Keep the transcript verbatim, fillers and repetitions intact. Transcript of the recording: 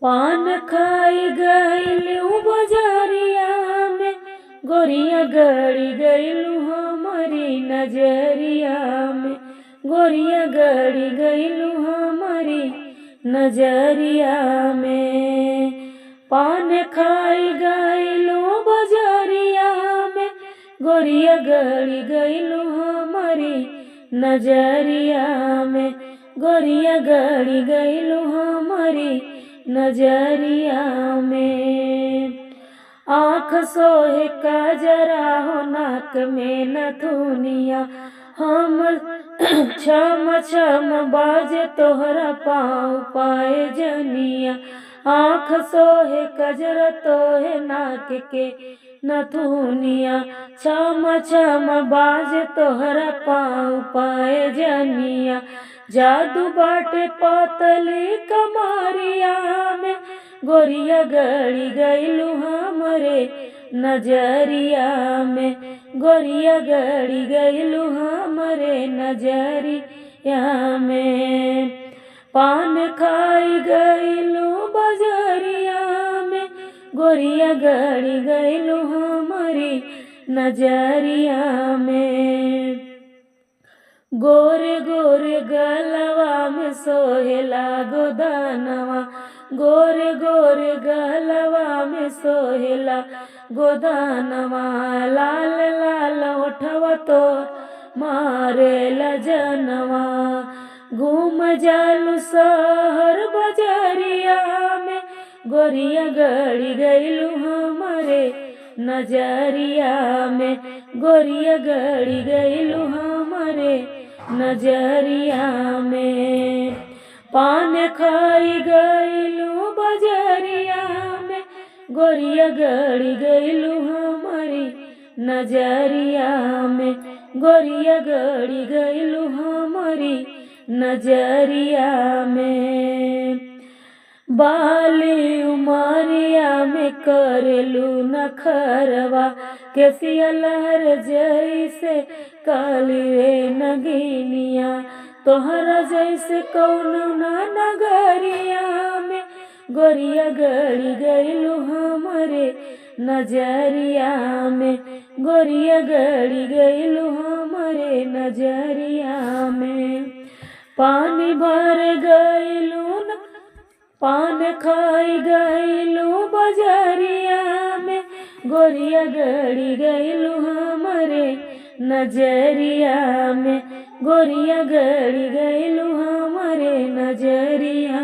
पान खाई गइलू बजरिया में, गोरिया गड़ी गइलू हमरी नजरिया में, गोरिया गड़ी गइलू हमरी नजरिया में। पान खाई गइलू बजरिया में, गोरिया गड़ी गइलू हमरी नजरिया में, गोरिया गड़ी गइलू हमरी नजरिया में। आँख सोहे कजरा हो, नाक में नथुनिया, हम छम छम बाजे तोहरा पाँव पायजनिया। आँख सोहे कजरा तोहे नाक के नथुनिया, छम छम बाजे तोहरा पाँव पायजनिया। जादू बाटे पातली कमरिया में, गोरिया गड़ी गइलू हमरे नजरिया में, गोरिया गड़ी गइलू हमरे नजरिया में। पान खाई गइलू बजरिया में, गोरिया गड़ी गइलू हमरी नजरिया में। गोरे गोरे गलवा में सोहेला गोदानवा, गोरे गोरे गलवा में सोहेला गोदानवा। लाल लाल ओठवा तो मारेला जनवा। घूम जालू शहर बजरिया में, गोरिया गड़ी गइलू हमरे नजरिया में, गोरिया गड़ी गइलू हमरे नजरिया में। पान खाई गइलू बजरिया में, गोरिया गड़ी गइलू हमरी नजरिया में, गोरिया गड़ी गइलू हमरी नजरिया में। बाली उमरिया में करेलू नखरवा, केसिया लहर जैसे काली रे नगिनिया। तोहरा जैसे कौनो ना नगरिया में, गोरिया गड़ी गइलू हमरे नजरिया में, गोरिया गड़ी गइलू हमरे नजरिया में। पानी भर गइलू न, पान खाई गइलू बजरिया में, गोरिया गड़ी गइलू हमरे नजरिया में, गोरिया गड़ी गइलू हमरे नजरिया